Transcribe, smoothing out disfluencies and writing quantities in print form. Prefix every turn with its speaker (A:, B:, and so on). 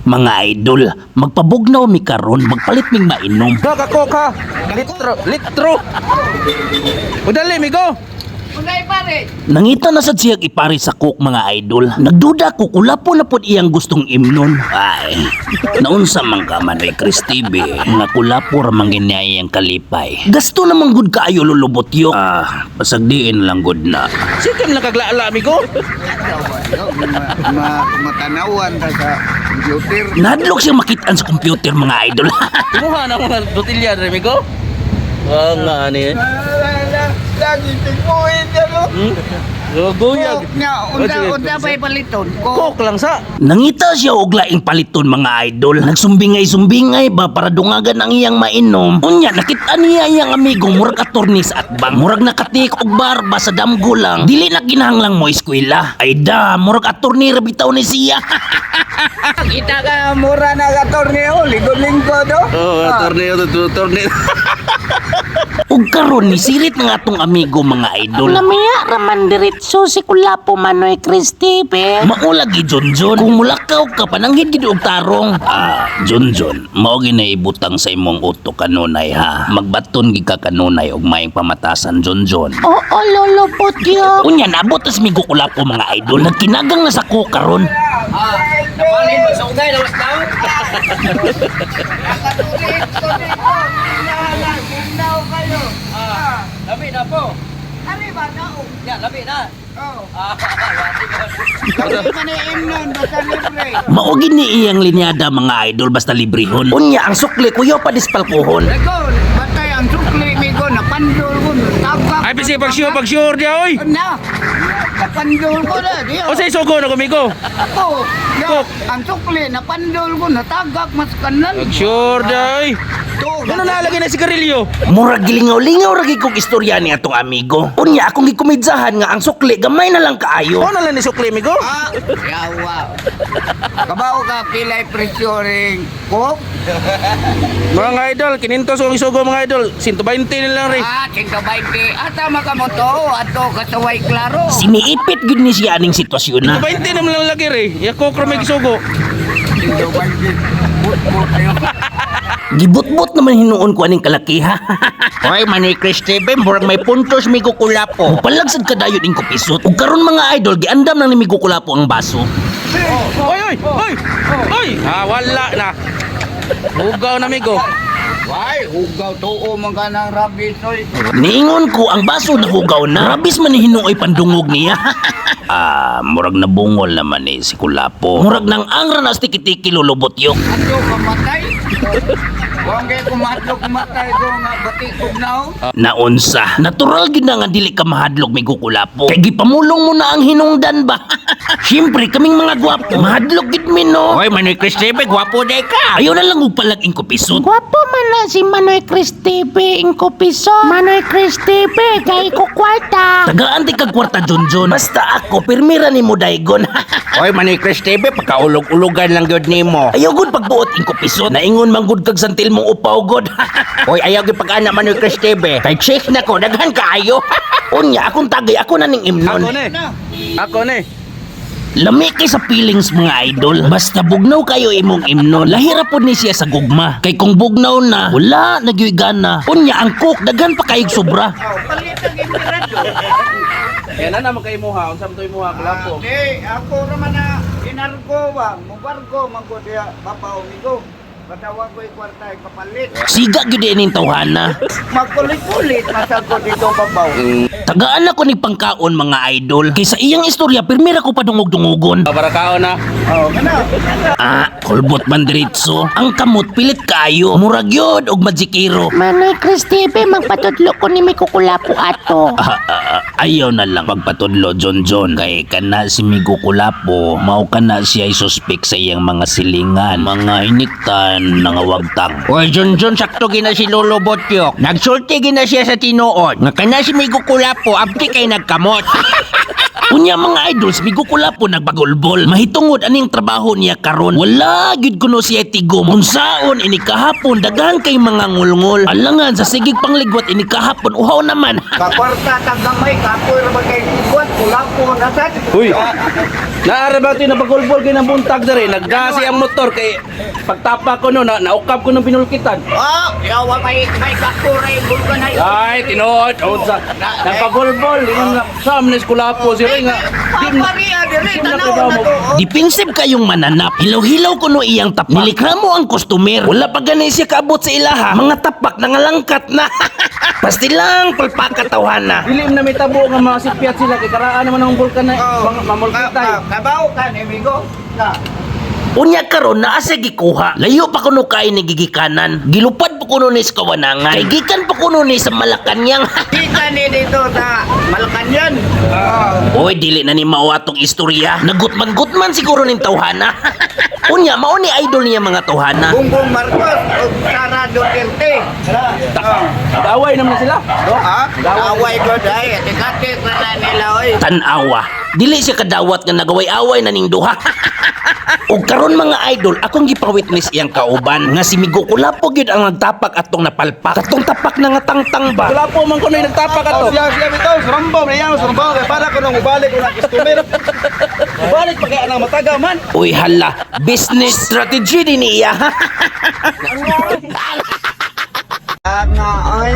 A: Mga idol, magpabugnaw mi karon, magpalit ming mainom.
B: Go ka coke ha. Litro, litro. Udali migo.
C: Unay pare.
A: Nangita na sad siyag ipare sa coke, mga idol. Nagduda ko kulapo na pod iyang gustong imnon. Ay, naunsa man ka man ay Chris TV, nga kulapo ra man gini iyang kalipay. Gasto naman gud kaayo, lulubot yo. Ah, pasagdiin lang gud na.
B: Sikim lang kaglaala amigo.
D: Matanawan ta sa computer.
A: Nahadlok siya makitaan sa computer, mga idol.
B: Kumuha na mga botilya dre migo. Wa nga ani.
D: Lagi tigbuhin niya no.
B: Hmm? Guyag.
D: Coke niya, unsa unsa pa'y paliton? Coke.
B: Coke lang sa.
A: Nangita siya og laing paliton, mga idol. Nagsumbingay-sumbingay ba para dungagan ang iyang mainom. Unya nakita niya iyang amigo murag attorney sa atbang. Murag nakatik og barba sa damgo lang. Dili na kinahanglang mo eskwela. Ay da, murag attorney ra bitaw ni siya.
D: Kita ka mura na ka torneo, lingkod-lingkod oh.
B: Oh, torneo to torneo.
A: Ug karon ni sirit ng atong amigo, mga idol.
E: Namiya raman diretso si Kulapo, Manoy Cristipe.
A: Mao lagi, Junjun. Kung mulakaw ka pananghid gid og tarong. Ah, Junjun, mao gyud ibutang sa imong utok kanunay ha. Magbaton gid ka kanunay og maayong pamatasan, Junjun.
E: Oo, Lolo Putyok.
A: Unya nabot tas migo kulapo, mga idol. Nagkinagang na sa ko karon.
C: Ah, napalin mo sa ugay lawas daw.
D: Ginaw kayo.
C: Ah, labi na po.
D: Ari ba na oh?
C: Ya, labi na.
D: Oh.
C: Ah,
D: Dali man ni imnon basta libre.
A: Mao gid ni iyang linyada, mga idol, basta librehon. Unya ang sukli kuyo pa dispalkuhon.
D: Ikaw, batay ang sukli migo napandol ko tagak.
B: Ay pisi pag sure pag sure dia oy.
D: Na. Napandol ko na di.
B: O say sugo na ko migo.
D: Ako, na,
B: Coke.
D: ang sukli napandol ko natagak mas kanan.
B: Pag sure dia oy.
D: To,
B: Ano nalagay na sigarilyo?
A: Murag gilingaw-lingaw ra gid kog istorya ni atong amigo. Unya akong gikomedyahan nga ang sukli gamay na lang kaayo.
B: O na lang ni sukli migo.
D: Ah, yawa. Kabaw ka pilay presyo ring coke.
B: Mga idol, kinintos kong isugo mga idol. 120 na lang rin.
D: Ah, 120. Ata makamoto, ato kasaway klaro.
A: Siniipit gid ni siya aning sitwasyon na.
B: 120 naman lang lagi rin. Ya coke ra may gisugo.
D: 120. But-but yun.
A: Gibutbot naman hinuon ko aning kalakiha. Hoy, Manoy Chris TV, murag may puntos migo kulapo. Mupalagsad ka dayon ing kupisot. Ug karon, mga idol, giandam nang ni migo kulapo ang baso.
B: Oy oy oy. Oy, ah wala na. Hugaw na migo.
D: Why, hugaw tuo man ka ng rabis, oy.
A: Niingon ko ang baso na hugaw na. Rabis man ni hinuoy pandungog niya. Ah, murag nabungol naman eh si Kulapo. Murag nang angra na tiki-tiki, lulubot yok.
D: Ato kamatay. Huwag kayo kumatlog kumatay ko nga batik kog naong.
A: Naunsa, natural gyud na nga dili ka mahadlok may kulapo. Kay gipamulong mo na ang hinungdan ba? Siyempre, kaming mga gwapo, mahadlok gid mi no. Hoy, Manoy Chris TV, gwapo day ka. Ayaw na lang og palag ing kupisot.
E: Gwapo man na si Manoy Cristipe ingkupiso. Manoy Cristipe, kay ko kwarta.
A: Tagaan di kag kwarta, Junjun. Basta ako, pirmira ni mo daygon. Hoy, Manoy Chris TV, pagkaulog-ulogan lang gyud nimo. Ayaw gud pagbuot ing kupisot. Naingon man gud kag santil mong upaw gud. Hoy, ayaw gyud pag-ana, Manoy Chris TV. Kay check na ko, daghan kaayo. Unya, akong tagay, ako na ning imnon.
B: Ako ni. Ako ni.
A: Lami kay sa feelings, mga idol. Basta bugnaw kayo imong imnon. Lahira pod ni siya sa gugma. Kay kung bugnaw na, wala nagyoy gana. Unya ang coke daghan pa kayog sobra.
D: Oh, palit ang imperado.
B: Kaya na naman kay imuha, unsa man to imuha kulapo.
D: Di, ako raman na inargo ba, mubargo man ko diya, baba umigo. Batawa ko'y kwarta ay kapalit.
A: Siga gyud ining tawhana.
D: Magkulit-kulit masagod dito babaw.
A: Tagaan ako ni pangkaon, mga idol. Kay sa iyang istorya pirmira ko padungog-dungugon.
B: Para kaon na.
D: Oh, kana.
A: Ah, kulbot man diretso. Ang kamot pilit kaayo. Murag yun og majikiro.
E: Manoy Cristipe, magpatudlo ko ni may kukulapo ato.
A: Ah, ah, ah, ayaw na lang pagpatudlo, John John, kay kana si Migo Kulapo mao kana siya suspek sa iyang mga silingan, mga iniktan nangawagtang.
F: Oy, John John, sakto gina si Lolo Botyok. Nagsulti gina siya sa tinuod. Nga kana si Migo Kulapo, abti kay nagkamot.
A: Unya, mga idols, Migo Kulapo nagbagulbol mahitungod aning trabaho niya karon. Wala gyud kuno siya tigom. Unsaon ini kahapon, daghan kay mga ngulngol. Alangan sa sigig pangligwat ini kahapon, uhaw naman.
D: Kakwarta tagamay, kapoy ra ba kay kuwan? Kulapo na sad.
B: Uy. Naara ba ito napagulbol kay ng buntag dere, nagdasi ang motor kay pagtapa ko no na naukab ko ng pinulkitan.
D: Oh, yawa may kakuray bulkan ay.
B: Ay, tinuod, unsa. Nagpagulbol, ingon nga sa amnes kulapo si Roy nga. Di na-
D: Papariya dire
B: di na
D: tanaw
B: kabaw
D: na
B: mo.
D: to. Oh.
A: Defensive kayong mananap. Hilaw-hilaw kuno iyang tapak. Nilikramo ang customer. Wala pa gani siya kaabot sa ilaha. Mga tapak nangalangkat na. Pastilang palpaka tawhana.
B: Dili na may tabo nga masipyat sila kay karaan naman ang bulkan na
D: Oh.
B: mga mamulkitay.
D: Kabaw ka ni Migo. Ka.
A: Unya karon naa siya gikuha. Layo pa kuno kay ni gigikanan. Gilupad pa kuno ni sa kawanangan. Kay gikan pa kuno ni sa Malacañang.
D: Kita ni dito sa Malacañang. Oh.
A: Oy, dili na ni mao atong istorya. Nagutman-gutman siguro ning tawhana. Unya mao ni idol niya mga tawhana.
D: Bongbong Marcos ug Sara Duterte.
B: Nag-away naman sila. No?
D: Ha? Away ko dai, tikatik na na nila oy.
A: Tan-awa. Dili siya kadawat nga nagaway-away na ning duha. Ug karon mga idol, akong gipawitness iyang kauban nga si Migo Kulapo gyud ang nagtapak atong napalpak. Katong tapak na nga tangtang ba.
B: Kulapo man kuno yung nagtapak ato.
G: Oh, siya siya bitaw, surambom na yan, surambom kay para ko nang mubalik ko ng customer.
B: Balik pa kaya nang mataga man.
A: Uy hala, business strategy din niya.
D: Ah, nga oy.